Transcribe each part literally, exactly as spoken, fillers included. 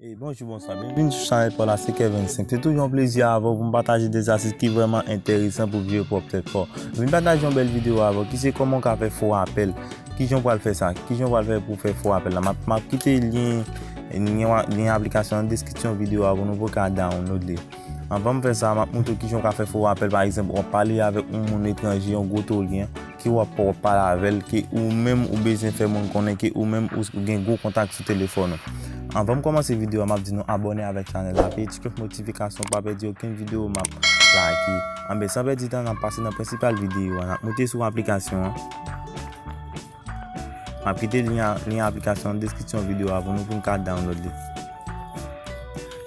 Ey, bonjou, bonswa, byenvini sou chanèl pa w la, se Kevin Cinq. Se toujou yon plezi avè w pou m pataje de zastis ki vrèman enteresan pou w jere pwòp tèt pa w. M vin pataje yon bèl videyo avè w ki se kòman w ka fè fo apèl. Kijan w pral fè sa? Kijan w pral fè pou w fè fo apèl la? M ap, m ap kite lyen, lyen, lyen aplikasyon an nan deskripsyon videyo a pou nou pou ka download li. Anvan m fè sa, m ap montre w kijan w ka fè fo apèl. Pa egzanp, w ap pale avèk yon moun etranje, yon gwo tolyen, ke w ap, w ap pale avè l, ke ou menm ou bezwen fè moun konnen ke ou menm ou, ou gen gwo kontak sou telefòn ou. Anvan m kòmanse videyo a, m ap di nou abòne avèk chanèl la, peye ti klòch notifikasyon, pa pèdi okenn videyo m ap lage. Anben, san pèdi tan, n ap pase nan prensipal videyo a, n ap moute sou aplikasyon an. M ap kite lyen, lyen aplikasyon an nan deskripsyon videyo a pou nou, pou n ka download li.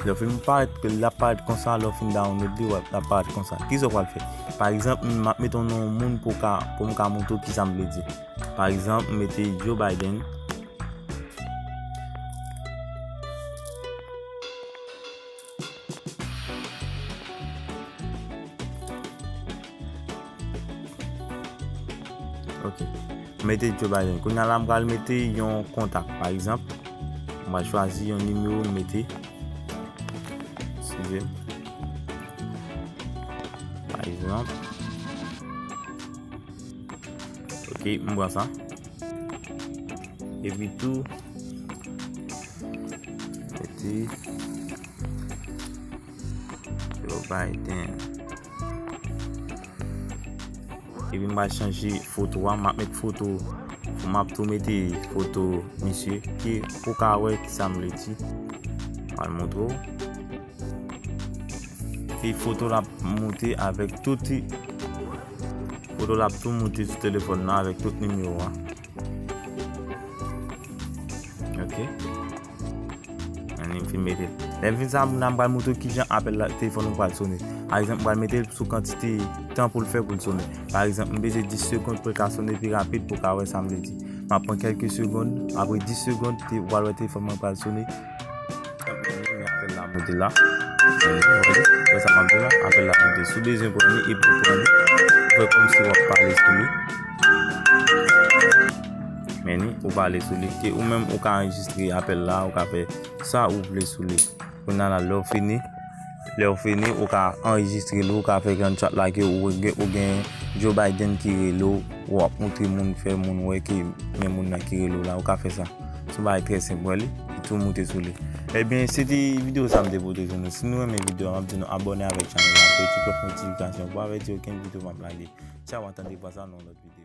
Lè w fin parèt, l ap parèt konsa, lè w fin download li, w ap, l ap parèt konsa. Kisa w pral fè? Pa egzanp, m ap mete yon non moun pou ka, pou m ka montre w kisa m vle di. Pa egzanp, m mete Joe Biden. Ok. M mete Joe Biden. Kounye a la, m pral mete yon kontak. Pa egzanp, m pral chwazi yon nimewo, m mete. Eskize m. Pa egzanp. Ok, m pran sa. Epi tou, mete Joe Biden. Epi m pral chanje foto a, m ap met foto, m ap tou mete foto misye, ke pou ka wè kisa m vle di. M pral montre w. E foto l ap moute avèk tout, foto l ap tou moute sou telefòn nan avèk tout nimewo a. Ok. Ann, m fin mete l. Lè m fin sa, moun nan m pral montre w kijan apèl la, telefòn ou pral sonnen. Pa egzanp, m pral mete l sou kantite tan pou l fè pou l sonnen. Pa egzanp, m bezwen dis segonn pou l ka sonnen pi rapid pou w ka wè sa m vle di. M ap pran kèlke segonn, apre dis segonn, te, ou pral wè telefòn mwen pral sonnen. Men apèl la moute la. Wè sa m ap di la, apèl la moute. Si w bezwen pran li, epi w pran li, ou fè kòmsi w ap pale sou li. Men ni, ou pale sou li. E ou menm, ou ka anrejistre apèl la, ou ka fè sa ou vle sou li. Kounye a la, lè w fini, lè w fini, ou ka anrejistre li, ou ka fè grann chat la ke ou gen, ou gen Joe Biden ki rele w, w ap montre moun, fè moun wè ke men moun nan ki rele w la, ou ka fè sa. Se yon bagay trè senp, wè li, li tou moute sou li. Ebyen, se te videyo sa m te pote jwenn nou. Si nou renmen videyo a, m ap di nou abòne avèk chanèl la, peye ti klòch notifikasyon pou avèti okenn videyo m ap lage. Tchaw, an tande pran sa nan yon lòt videyo.